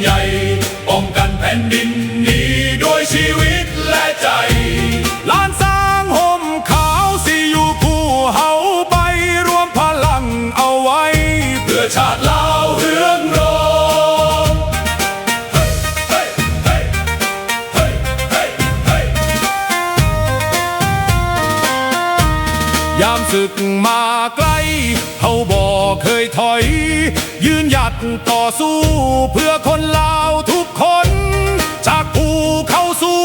ໃຫຍ່ ປ້ອງກັນແຜ່ນດິນນີ້ດ້ວຍຊີວິດ ແລະ ໃຈ. ລ້ານຊ້າງຮົ່ມຂາວຊິຢູ່ຄູ່ເຮົາໄປ ລວມພະລັງເອົາໄວ້ ເພື່ອຊາດລາວເຮືອງໂຮງ. ຍາມສຶກມາໄກ ເຮົາບໍ່ເຄີຍຖອຍ ຢືນຢັດຕໍ່ສູ້ເພື່ອຄົນລາວທຸກຄົນ ຈາກພູເຂົາສູ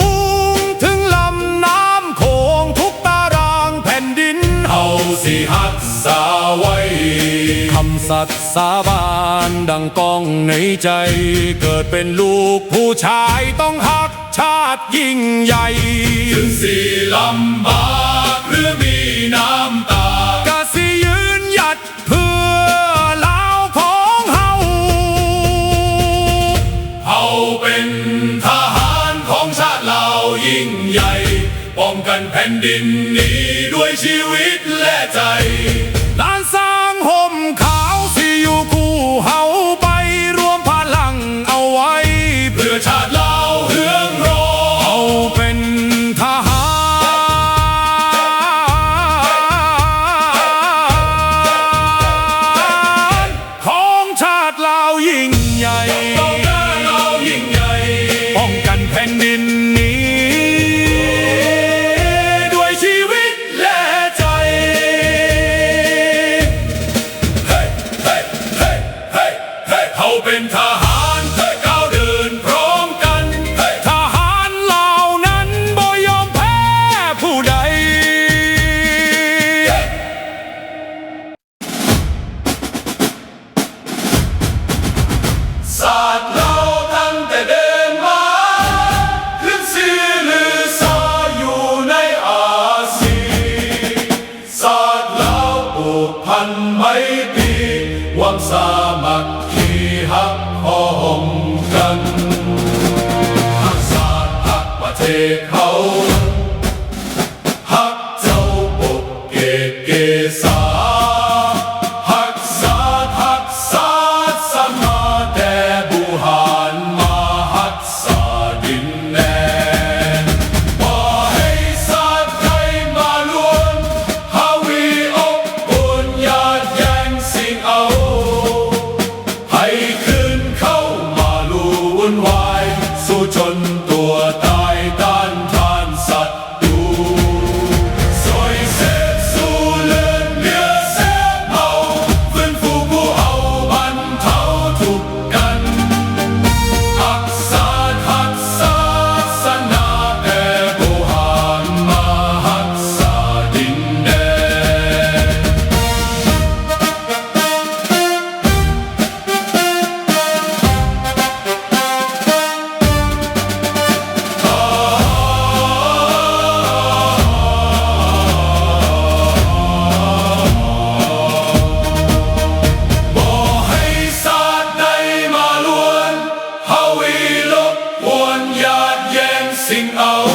ງເຖິງລຳນ້ຳໂຂງ ທຸກຕາລາງແຜ່ນດິນເຮົາຊິຮັກສາໄວ້. ຄຳສັດສາບານດັ່ງກ້ອງໃນໃຈ ເກີດເປັນລູກຜູ້ຊາຍຕ້ອງຮັກ ຊາດຍິ່ງໃຫຍ່ ເຖິງຊິລຳບາກ ຫຼື ມີນ້ຳຕາ ກະຊິຢືນຢັດເພື່ອລາວຂອງເຮົາ. ເຮົາເປັນທະຫານຂອງຊາດລາວຍິ່ງໃຫຍ່ ປ້ອງກັນແຜ່ນດິນນີ້ດ້ວຍຊີວິດ ແລະ ໃຈ. ລ້ານຊ້າງຮົ່ມຂາວຊິຢູ່ຄູ່ເຮົາໄປ ລວມພະລັງເອົາໄວ້ ເພື່ອຊາດລາວເຮືອງໂຮງ. ເຮົາເປັນທະຫານຂອງຊາດລາວຍິ່ງໃຫຍ່ ປ້ອງກັນແຜ່ນດິນນີ້ ດ້ວຍຊີວິດ ແລະ ໃຈ. ເຮົາເປັນທະຫານ ກ້າວເດີນພ້ອມກັນ ທະຫານເຫຼົ່ານັ້ນບໍ່ຍອມແພ້ຜູ້ໃດ. ຊາດລາວຕັ້ງແຕ່ເດີມມາ ຂຶ້ນຊື່ລືຊາຢູ່ໃນອາຊີ ຊາດລາວຜູກພັນໄມຕີ ຄວາມສາມັກຄີຮັກພ້ອມກັນ ຮັກຊາດຮັກປະເທດເຮົາ ຮັກເຈົ້າປົກເກກເກສາ ຮັກຊາດຮັກສາສະມາ ແຕ່ບູຮານມາຮັກສາດິນແດນ ບໍ່ໃຫ້ຊາດໃດມາລວນ ຫາວິອົບອຸ່ນຍາດແຍ່ງຊິງເອົາ ໃຫ້ຄືນເຂົ້າມາລຸວຸ່ນວາຍ ສູ້ຈົນຕົວຕາຍຕ້ານທານສັດຕູ ຊ່ວຍເສດຊູເລືອດເນື້ອເສຍເຜົາ ຟື້ນຟູຜູ້ເອົາບັນເທົາທຸກກັນ ຮັກຊາດຮັກສາສະໜາ ແຕ່ບໍ່ຫານມາຮັກສາດິນແດນ. ບໍ່ໃຫ້ຊາດໃດມາລວນ ຫາວິລົບກວນ ຍາດແຍ່ງຊິງເອົາ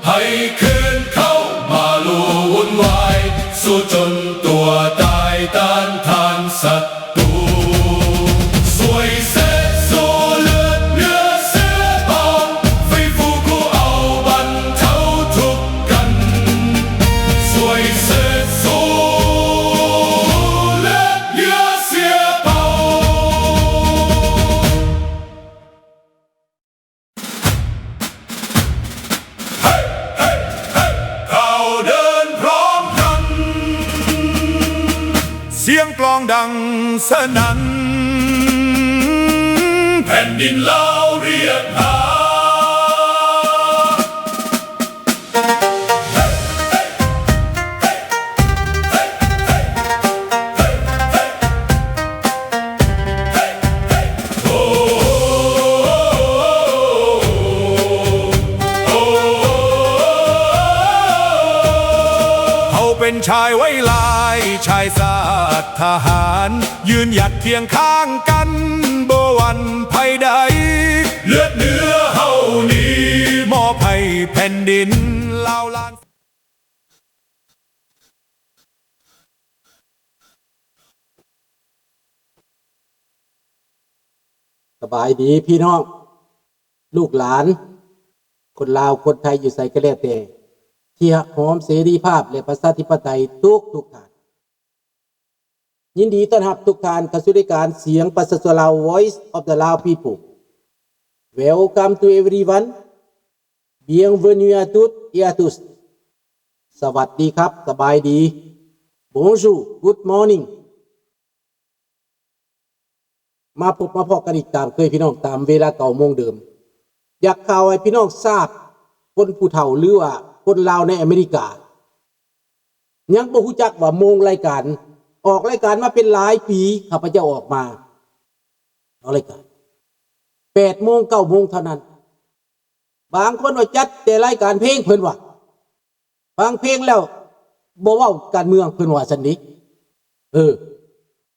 ໃຫ້ຄືນເຂົ້າມາລຸວຸ່ນວາຍ ສູ້ຈົນຕົວຕາຍຕ້ານທານສັດຕູ ຊ່ວຍເສດຊູເລືອດເນື້ອເສຍເຜົາ ຟື້ນຟູຜູ້ເອົາບັນເທົາທຸກກັນ ຊ່ວຍເສດຊູເລືອດເນື້ອເສຍເຜົາ. ເຮົາເດີນພ້ອມກັນ ສຽງກລອງດັງສະໜັ່ນ ແຜ່ນດິນລາວຮຽກຫາ. ເຮົາເປັນຊາຍໄວລາຍ ຊາຍຊາດທະຫານ ຢືນຢັດຄຽງຂ້າງກັນ ບໍ່ຫວັ່ນໄພໃດ ເລືອດເນື້ອເຮົານີ້ ມອບໃຫ້ແຜ່ນດິນລາວລ້ານ. ສະບາຍດີພີ່ນ້ອງ ລູກຫຼານ ຄົນລາວ ຄົນໄທ ຢູ່ໃສກໍແລ້ວແຕ່ ທີ່ຮັກຫອມເສລີພາບ ແລະ ປະຊາທິປະໄຕທຸກໆທ່ານ. ຍິນດີຕ້ອນຮັບທຸກທ່ານເຂົ້າສູ່ລາຍການສຽງປະຊາຊົນລາວ Voice of the Lao People. Welcome to everyone. Bienvenue à toutes et à tous. ສະຫວັດດີຄັບ ສະບາຍດີ Bonjour, good morning. ມາພົບມາພໍ້ກັນອີກຕາມເຄີຍພີ່ນ້ອງ ຕາມເວລາເກົ່າໂມງເດີມ. ຢາກກ່າວໃຫ້ພີ່ນ້ອງຊາບ ຄົນຜູ້ເຖົ້າ ຫຼືວ່າຄົນລາວໃນອາເມລິກາ ຍັງບໍ່ຮູ້ຈັກວ່າໂມງລາຍການ ອອກລາຍການມາເປັນຫຼາຍປີ ຂ້າພະເຈົ້າອອກມາ ອອກລາຍການແປດໂມງ ເກົ້າໂມງເທົ່ານັ້ນ. ບາງຄົນວ່າຈັດແຕ່ລາຍການເພງ ເພິ່ນວ່າ ຟັງເພງແລ້ວບໍ່ເວົ້າການເມືອງ ເພິ່ນວ່າຊັ້ນເດ. ເອີ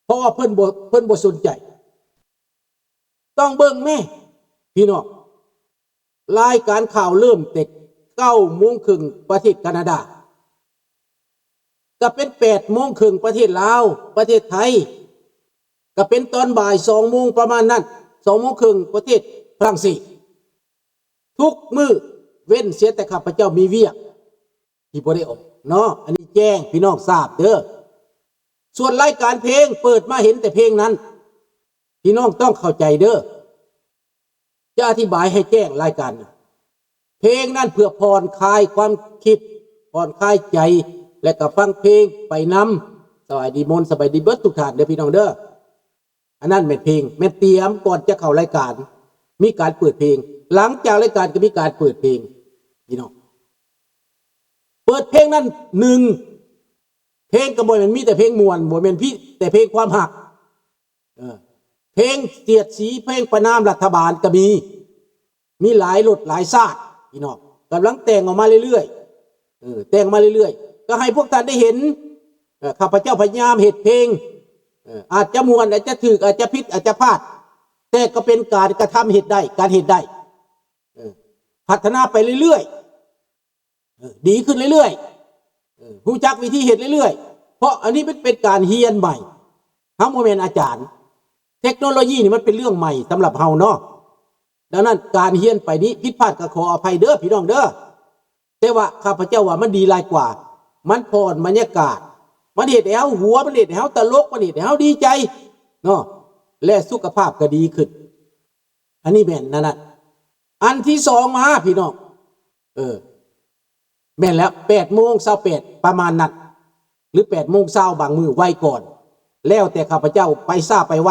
ເພາະວ່າເພິ່ນບໍ່ ເພິ່ນບໍ່ສົນໃຈ. ຕ້ອງເບິ່ງແມ້ພີ່ນ້ອງ ລາຍການຂ່າວເລີ່ມແຕ່ເກົ້າໂມງເຄິ່ງປະເທດການາດາ ກໍເປັນແປດໂມງເຄິ່ງປະເທດລາວ ປະເທດໄທ ກໍເປັນຕອນບ່າຍສອງໂມງປະມານນັ້ນ ສອງໂມງເຄິ່ງປະເທດຝຣັ່ງເສດ. ທຸກມື້ ເວັ້ນເສຍແຕ່ຂ້າພະເຈົ້າມີວຽກທີ່ບໍ່ໄດ້ອອກເນາະ. ອັນນີ້ແຈ້ງພີ່ນ້ອງຊາບເດີ. ສ່ວນລາຍການເພງ ເປີດມາເຫັນແຕ່ເພງນັ້ນ ພີ່ນ້ອງຕ້ອງເຂົ້າໃຈເດີ. ຈະອະທິບາຍໃຫ້ແຈ້ງລາຍການ ເພງນັ້ນເພື່ອຜ່ອນຄາຍຄວາມຄິດ ຜ່ອນຄາຍໃຈ ແລະ ກໍຟັງເພງໄປນຳ. ສະບາຍດີມົນ ສະບາຍດີເບິດທຸກທ່ານເດີພີ່ນ້ອງເດີ. ອັນນັ້ນແມ່ນເພງ ແມ່ນຕຽມກ່ອນຈະເຂົ້າລາຍການ ມີການເປີດເພງ ຫຼັງຈາກລາຍການກໍມີການເປີດເພງພີ່ນ້ອງ. ເປີດເພງນັ້ນ ໜຶ່ງ ເພງກໍບໍ່ແມ່ນມີແຕ່ເພງມ່ວນ ບໍ່ແມ່ນມີແຕ່ເພງຄວາມຮັກ ເອີ ເພງສຽດສີ ເພງປະນາມລັດຖະບານກໍມີ ມີຫຼາຍລົດຫຼາຍຊາດພີ່ນ້ອງ ກຳລັງແຕ່ງອອກມາເລື້ອຍໆ ເອີ ແຕ່ງມາເລື້ອຍໆ ກໍໃຫ້ພວກທ່ານໄດ້ເຫັນ. ເອີ ຂ້າພະເຈົ້າພະຍາຍາມເຮັດເພງ ເອີ ອາດຈະມ່ວນ ອາດຈະຖືກ ອາດຈະຜິດ ອາດຈະພາດ ແຕ່ກໍເປັນການກະທຳເຮັດໄດ້ ການເຮັດໄດ້ ເອີ ພັດທະນາໄປເລື້ອຍໆ ເອີ ດີຂຶ້ນເລື້ອຍໆ ເອີ ຮູ້ຈັກວິທີເຮັດເລື້ອຍໆ ເພາະອັນນີ້ມັນເປັນການຮຽນໃໝ່ ເຮົາບໍ່ແມ່ນອາຈານ ເທັກໂນໂລຢີນີ້ມັນເປັນເລື່ອງໃໝ່ສຳລັບເຮົາເນາະ. ດັ່ງນັ້ນການຮຽນໄປນີ້ຜິດພາດກໍຂໍອະໄພເດີພີ່ນ້ອງເດີ. ແຕ່ວ່າຂ້າພະເຈົ້າວ່າມັນດີຫຼາຍກວ່າ ມັນຜ່ອນບັນຍາກາດ ມັນເຮັດໃຫ້ເຮົາຫົວ ມັນເຮັດໃຫ້ເຮົາຕະຫຼົກ ມັນເຮັດໃຫ້ເຮົາດີໃຈເນາະ ແລະ ສຸຂະພາບກໍດີຂຶ້ນ. ອັນນີ້ແມ່ນນັ້ນນະ. ອັນທີສອງມາພີ່ນ້ອງ ເອີ ແມ່ນແລ້ວ ແປດໂມງຊາວແປດປະມານນັ້ນ ຫຼື ແປດໂມງຊາວ ບາງມື້ໄວກ່ອນ ແລ້ວແຕ່ຂ້າພະເຈົ້າໄປຊ້າໄປໄວ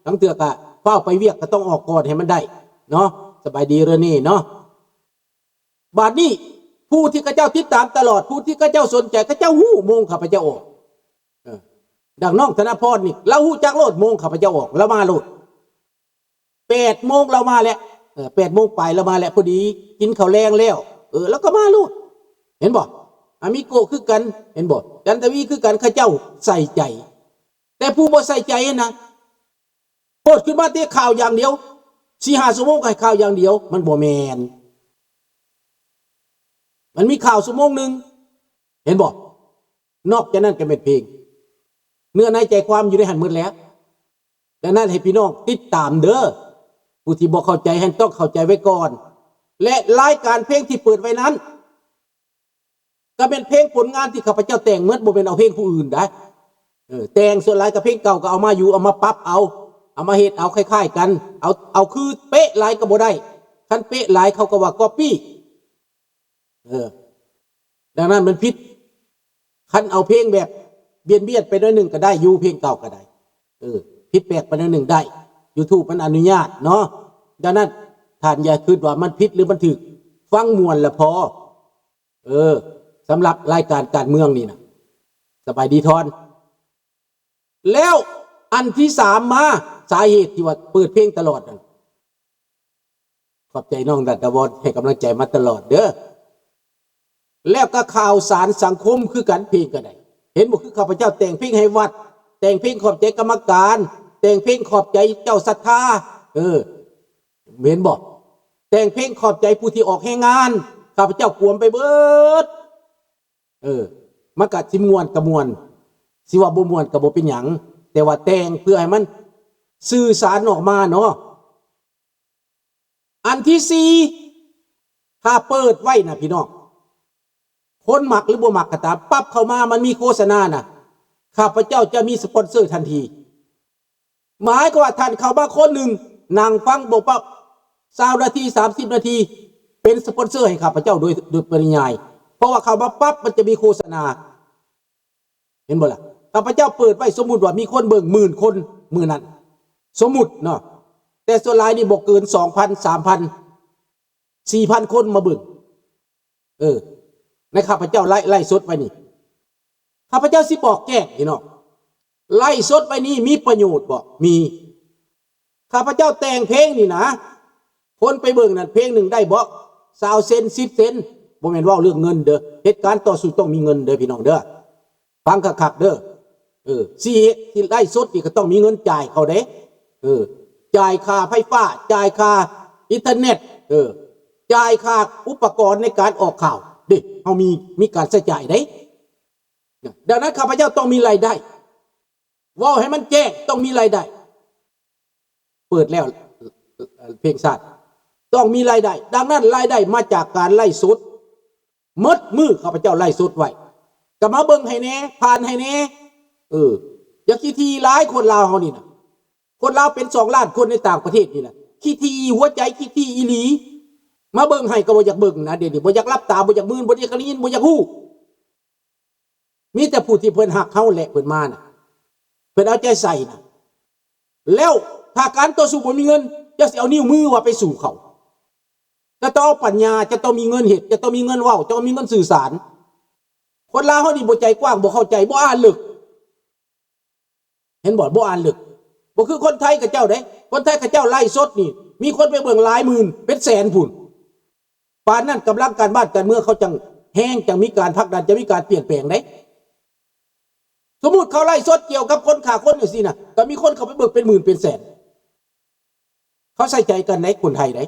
ລາງເທື່ອກໍຟ້າວໄປວຽກ ກໍຕ້ອງອອກກ່ອນໃຫ້ມັນໄດ້ເນາະ. ສະບາຍດີເຣເນ່ເນາະ. ບາດນີ້ຜູ້ທີ່ເຂົາເຈົ້າຕິດຕາມຕະຫຼອດ ຜູ້ທີ່ເຂົາເຈົ້າສົນໃຈ ເຂົາເຈົ້າຮູ້ໂມງຂ້າພະເຈົ້າອອກ. ເອີ ດັ່ງນ້ອງທະນະພອນນີ້ ລາວຮູ້ຈັກໂລດໂມງຂ້າພະເຈົ້າອອກ ລາວມາໂລດ. ແປດໂມງລາວມາແລ້ວ ເອີ ແປດໂມງປາຍລາວມາແລ້ວ ພໍດີກິນເຂົ້າແລງແລ້ວ ເອີ ລາວກໍມາໂລດ. ເຫັນບໍ່? ອາມິໂກະຄືກັນ ເຫັນບໍ່? ຈັນທະວີຄືກັນ ເຂົາເຈົ້າໃສ່ໃຈ. ແຕ່ຜູ້ບໍ່ໃສ່ໃຈຫັ້ນນະ ໂພດຂຶ້ນມາແຕ່ຂ່າວຢ່າງດຽວ ສີ່ຫ້າຊົ່ວໂມງກໍໃຫ້ຂ່າວຢ່າງດຽວ ມັນບໍ່ແມ່ນ. ມັນມີຂ່າວຊົ່ວໂມງໜຶ່ງ ເຫັນບໍ່? ນອກຈາກນັ້ນກໍແມ່ນເພງ ເນື້ອໃນໃຈຄວາມຢູ່ໃນຫັ້ນໝົດແລ້ວ. ດັ່ງນັ້ນໃຫ້ພີ່ນ້ອງຕິດຕາມເດີ ຜູ້ທີ່ບໍ່ເຂົ້າໃຈຫັ້ນຕ້ອງເຂົ້າໃຈໄວ້ກ່ອນ ແລະ ລາຍການເພງທີ່ເປີດໄວ້ນັ້ນ ກໍແມ່ນເພງຜົນງານທີ່ຂ້າພະເຈົ້າແຕ່ງໝົດ ບໍ່ແມ່ນເອົາເພງຜູ້ອື່ນໃດ. ເອີ ແຕ່ງສ່ວນຫຼາຍກໍເພງເກົ່າ ກໍເອົາມາຢູ່ ເອົາມາປັບເອົາ ເອົາມາເຮັດເອົາຄ້າຍໆກັນ ເອົາ ເອົາຄືເປະຫຼາຍກໍບໍ່ໄດ້ ຄັນເປະຫຼາຍເຂົາກໍວ່າກັອບປີ້. ເອີ ດັ່ງນັ້ນມັນຜິດ. ຄັນເອົາເພງແບບບຽນໆໄປໜ້ອຍໜຶ່ງກໍໄດ້ຢູ່ ເພງເກົ່າກໍໄດ້ ເອີ ຜິດແປກໄປໜ້ອຍໜຶ່ງໄດ້ YouTube ມັນອະນຸຍາດເນາະ. ດັ່ງນັ້ນທ່ານຢ່າຄິດວ່າມັນຜິດ ຫຼື ມັນຖືກ ຟັງມ່ວນລະພໍ. ເອີ ສຳລັບລາຍການການເມືອງນີ້ນະ ສະບາຍດີທອນ. ແລ້ວອັນທີສາມມາ ສາເຫດທີ່ວ່າເປີດເພງຕະຫຼອດນັ້ນ ຂອບໃຈນ້ອງລັດດາວອນ ໃຫ້ກຳລັງໃຈມາຕະຫຼອດເດີ. ແລ້ວກໍຂ່າວສານສັງຄົມຄືກັນ ເພງກໍໄດ້ ເຫັນບໍ່? ຄືຂ້າພະເຈົ້າແຕ່ງເພງໃຫ້ວັດ ແຕ່ງເພງຂອບໃຈກຳມະການ ແຕ່ງເພງຂອບໃຈເຈົ້າສັດທາ ເອີ ເຫັນບໍ່? ແຕ່ງເພງຂອບໃຈຜູ້ທີ່ອອກແຮງງານ ຂ້າພະເຈົ້າກວມໄປເບິດ. ເອີ ມັນກະຊິມ່ວນກະມ່ວນ ຊິວ່າບໍ່ມ່ວນກະບໍ່ເປັນຫຍັງ ແຕ່ວ່າແຕ່ງເພື່ອໃຫ້ມັນສື່ສານອອກມາເນາະ. ອັນທີສີ່ ຖ້າເປີດໄວ້ນະພີ່ນ້ອງ ຄົນມັກຫຼືບໍ່ມັກກໍຕາມ ປັບເຂົ້າມາ ມັນມີໂຄສະນານະ ຂ້າພະເຈົ້າຈະມີສະປອນເຊີທັນທີ. ໝາຍຄວາມວ່າທ່ານເຂົ້າມາຄົນໜຶ່ງ ນັ່ງຟັງບໍ່ປັບ ຊາວນາທີ ສາມສິບນາທີ ເປັນສະປອນເຊີໃຫ້ຂ້າພະເຈົ້າໂດຍ ໂດຍປະລິຍາຍ ເພາະວ່າເຂົ້າມາປັບ ມັນຈະມີໂຄສະນາ. ເຫັນບໍ່ລະ? ຂ້າພະເຈົ້າເປີດໄວ້ ສົມມຸດວ່າມີຄົນເບິ່ງໝື່ນຄົນມື້ນັ້ນ ສົມມຸດເນາະ ແຕ່ສ່ວນຫຼາຍນີ້ບໍ່ເກີນ ສອງພັນ ສາມພັນ ສີ່ພັນຄົນມາເບິ່ງ ເອີ ໃນຂ້າພະເຈົ້າໄລ ໄລສົດໄວ້ນີ້ ຂ້າພະເຈົ້າຊິບອກແຈ້ງພີ່ນ້ອງ ໄລສົດໄວ້ນີ້ມີປະໂຫຍດບໍ່? ມີ. ຂ້າພະເຈົ້າແຕ່ງເພງນີ້ນະ ຄົນໄປເບິ່ງນັ້ນ ເພງໜຶ່ງໄດ້ບໍ່ ຊາວເຊັນ ສິບເຊັນ ບໍ່ແມ່ນເວົ້າເລື່ອງເງິນເດີ ເຮັດການຕໍ່ສູ້ຕ້ອງມີເງິນເດີພີ່ນ້ອງເດີ ຟັງຄັກໆເດີ ເອີ ຊິເຮັດ ຊິໄລສົດນີ້ກໍຕ້ອງມີເງິນຈ່າຍເຂົາເດ້ ເອີ ຈ່າຍຄ່າໄຟຟ້າ ຈ່າຍຄ່າອິນເຕີເນັດ ເອີ ຈ່າຍຄ່າອຸປະກອນໃນການອອກຂ່າວເດ້ ເຮົາມີ ມີການໃຊ້ຈ່າຍເດ້. ດັ່ງນັ້ນ ຂ້າພະເຈົ້າຕ້ອງມີລາຍໄດ້ ເວົ້າໃຫ້ມັນແຈ້ງ ຕ້ອງມີລາຍໄດ້ ເປີດແລ້ວ ເພງຊາດ ຕ້ອງມີລາຍໄດ້. ດັ່ງນັ້ນ ລາຍໄດ້ມາຈາກການໄລສົດ ໝົດມື້ຂ້າພະເຈົ້າໄລສົດໄວ້ ກໍມາເບິ່ງໃຫ້ແດ່ ຜ່ານໃຫ້ແດ່ ເອີ ຢ່າຂີ້ຖີ່ຫຼາຍ ຄົນລາວເຮົານີ້ນະ ຄົນລາວເປັນສອງລ້ານຄົນໃນຕ່າງປະເທດນີ້ນະ ຂີ້ຖີ່ຫົວໃຈ ຂີ້ຖີ່ອີ່ຫຼີ ມາເບິ່ງໃຫ້ກໍບໍ່ຢາກເບິ່ງນະ ດຽວນີ້ບໍ່ຢາກຫຼັບຕາ ບໍ່ຢາກມື່ນ ບໍ່ຢາກໄດ້ຍິນ ບໍ່ຢາກຮູ້. ມີແຕ່ຜູ້ທີ່ເພິ່ນຮັກເຮົາແຫຼະ ເພິ່ນມານະ ເພິ່ນເອົາໃຈໃສ່ນະ ແລ້ວຖ້າການຕໍ່ສູ້ບໍ່ມີເງິນ ເຈົ້າຊິເອົານິ້ວມືວ່າໄປສູ້ເຂົາ ເຈົ້າຕ້ອງເອົາປັນຍາ ເຈົ້າຕ້ອງມີເງິນເຮັດ ເຈົ້າຕ້ອງມີເງິນເວົ້າ ເຈົ້າຕ້ອງມີເງິນສື່ສານ. ຄົນລາວເຮົານີ້ບໍ່ໃຈກວ້າງ ບໍ່ເຂົ້າໃຈ ບໍ່ອ່ານເລິກ ເຫັນບໍ່? ບໍ່ອ່ານເລິກ ບໍ່ຄືຄົນໄທເຂົາເຈົ້າເດ້ ຄົນໄທເຂົາເຈົ້າໄລສົດນີ້ ມີຄົນໄປເບິ່ງຫຼາຍໝື່ນເປັນແສນພຸ້ນ ປານນັ້ນກຳລັງການບ້ານການເມືອງເຂົາຈັ່ງແຮງ ຈັ່ງມີການຜັກດັນ ຈັ່ງມີການປ່ຽນແປງເດ້. ສົມມຸດເຂົາໄລສົດກ່ຽວກັບຄົນຂ້າຄົນຈັ່ງຊີ້ນະ ກໍມີຄົນເຂົ້າໄປເບິ່ງເປັນໝື່ນເປັນແສນ ເຂົາໃສ່ໃຈກັນໃດ໋ ຄົນໄທໃດ໋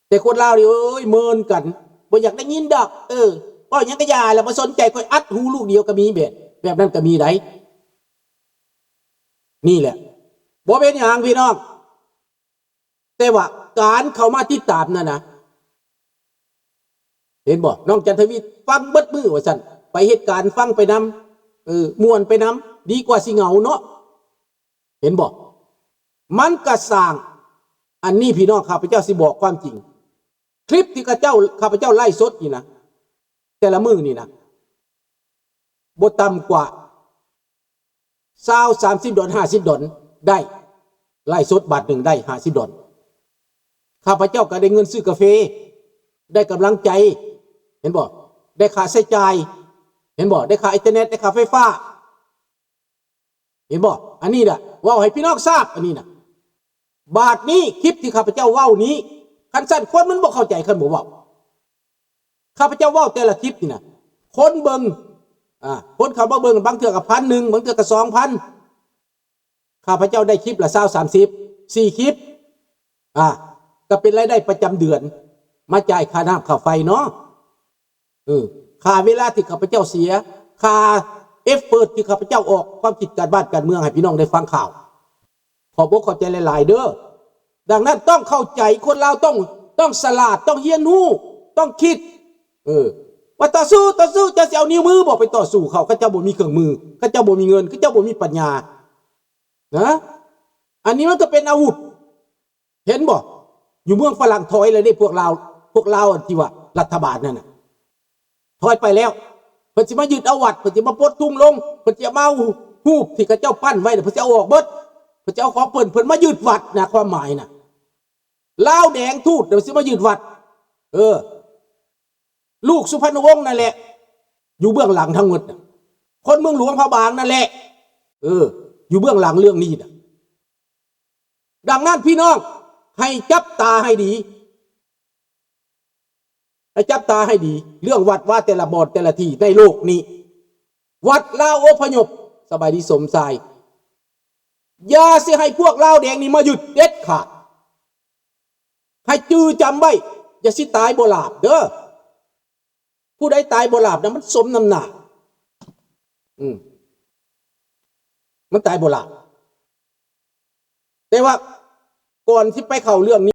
ແຕ່ຄົນລາວນີ້ ເອີຍ ເມີນກັນ ບໍ່ຢາກໄດ້ຍິນດອກ ເອີ ເວົ້າຫຍັງກໍຢ່າລະ ບໍ່ສົນໃຈ ຂ້ອຍອັດຫູລູກດຽວກໍມີ ແບບ ແບບນັ້ນກໍມີໃດ໋. ນີ້ແຫຼະ ບໍ່ເປັນຫຍັງພີ່ນ້ອງ ແຕ່ວ່າການເຂົ້າມາຕິດຕາມນັ້ນນະ ເຫັນບໍ່ ນ້ອງຈັນທະວີ ຟັງເບິດມື້ວ່າຊັ້ນ ໄປເຮັດການຟັງໄປນຳ ເອີ ມ່ວນໄປນຳ ດີກວ່າຊິເຫງົາເນາະ ເຫັນບໍ່? ມັນກະສ້າງ ອັນນີ້ພີ່ນ້ອງ ຂ້າພະເຈົ້າຊິບອກຄວາມຈິງ ຄລິບທີ່ຂ້າເຈົ້າ ຂ້າພະເຈົ້າໄລສົດນີ້ນະ ແຕ່ລະມື້ນີ້ນະ ບໍ່ຕ່ຳກວ່າຊາວ ສາມສິບດອນ ຫ້າສິບດອນ ໄດ້ ໄລສົດບາດໜຶ່ງໄດ້ຫ້າສິບດອນ ຂ້າພະເຈົ້າກໍໄດ້ເງິນຊື້ກາເຟ ໄດ້ກຳລັງໃຈ ເຫັນບໍ່? ໄດ້ຄ່າໃຊ້ຈ່າຍ ເຫັນບໍ່? ໄດ້ຄ່າອິນເຕີເນັດ ໄດ້ຄ່າໄຟຟ້າ ເຫັນບໍ່? ອັນນີ້ລະ ເວົ້າໃຫ້ພີ່ນ້ອງຊາບ ອັນນີ້ນະ. ບາດນີ້ຄລິບທີ່ຂ້າພະເຈົ້າເວົ້ານີ້ ຄັນຊັ້ນຄົນມັນບໍ່ເຂົ້າໃຈ ຄັນບໍ່ເວົ້າ. ຂ້າພະເຈົ້າເວົ້າແຕ່ລະຄລິບນີ້ນະ ຄົນເບິ່ງ ອາ ຄົນເຂົ້າມາເບິ່ງ ບາງເທື່ອກໍພັນໜຶ່ງ ບາງເທື່ອກໍສອງພັນ ຂ້າພະເຈົ້າໄດ້ຄລິບລະຊາວ ສາມສິບ ສີ່ຄລິບ ອາ ກໍເປັນລາຍໄດ້ປະຈຳເດືອນ ມາຈ່າຍຄ່ານ້ຳຄ່າໄຟເນາະ. ເອີ ຄ່າເວລາທີ່ຂ້າພະເຈົ້າເສຍ ຄ່າເອັບເຟີດທີ່ຂ້າພະເຈົ້າອອກຄວາມຄິດການບ້ານການເມືອງໃຫ້ພີ່ນ້ອງໄດ້ຟັງຂ່າວ ຂອບອົກຂອບໃຈຫຼາຍໆເດີ. ດັ່ງນັ້ນຕ້ອງເຂົ້າໃຈ ຄົນລາວຕ້ອງ ຕ້ອງສະຫຼາດ ຕ້ອງຮຽນຮູ້ ຕ້ອງຄິດ ເອີ ວ່າຕໍ່ສູ້ ຕໍ່ສູ້ ເຈົ້າຊິເອົານິ້ວມືບໍ່ໄປຕໍ່ສູ້ເຂົາ ເຂົາເຈົ້າບໍ່ມີເຄື່ອງມື ເຂົາເຈົ້າບໍ່ມີເງິນ ເຂົາເຈົ້າບໍ່ມີປັນຍາ ນະ ອັນນີ້ມັນກໍເປັນອາວຸດ ເຫັນບໍ່? ຢູ່ເມືອງຝຣັ່ງຖອຍແລ້ວເດ້ ພວກລາວ ພວກລາວອັນທີ່ວ່າລັດຖະບານນັ້ນນະ ຖອຍໄປແລ້ວ. ເພິ່ນຊິມາຍຶດເອົາວັດ ເພິ່ນຊິມາປົດທຸງລົງ ເພິ່ນຊິມາເອົາຮູບທີ່ເຂົາເຈົ້າປັ້ນໄວ້ ເພິ່ນຊິເອົາອອກເບິດ ເພິ່ນຊິເອົາຂອງເພິ່ນ ເພິ່ນມາຍຶດວັດນະ ຄວາມໝາຍນະ ລາວແດງທູດນະ ເພິ່ນຊິມາຍຶດວັດ ເອີ ລູກສຸພັນນະວົງນັ້ນແຫຼະ ຢູ່ເບື້ອງຫຼັງທັງໝົດນະ ຄົນເມືອງຫຼວງພະບາງນັ້ນແຫຼະ ເອີ ຢູ່ເບື້ອງຫຼັງເລື່ອງນີ້ນະ. ດັ່ງນັ້ນພີ່ນ້ອງ ໃຫ້ຈັບຕາໃຫ້ດີ ໃຫ້ຈັບຕາໃຫ້ດີ ເລື່ອງວັດວາແຕ່ລະບ່ອນແຕ່ລະທີ່ໃນໂລກນີ້ ວັດລາວອົບພະຍົບ ສະບາຍດີສົມຊາຍ ຢ່າຊິໃຫ້ພວກລາວແດງນີ້ມາຍຶດເດັດຂາດ ໃຫ້ຈື່ຈຳໄວ້ ຢ່າຊິຕາຍບໍ່ຫຼາບເດີ. ຜູ້ໃດຕາຍບໍ່ຫຼາບນະ ມັນສົມນ້ຳໜ້າ ອືມ ມັນຕາຍບໍ່ຫຼາບ. ແຕ່ວ່າກ່ອນຊິໄປເຂົ້າເລື່ອງນີ້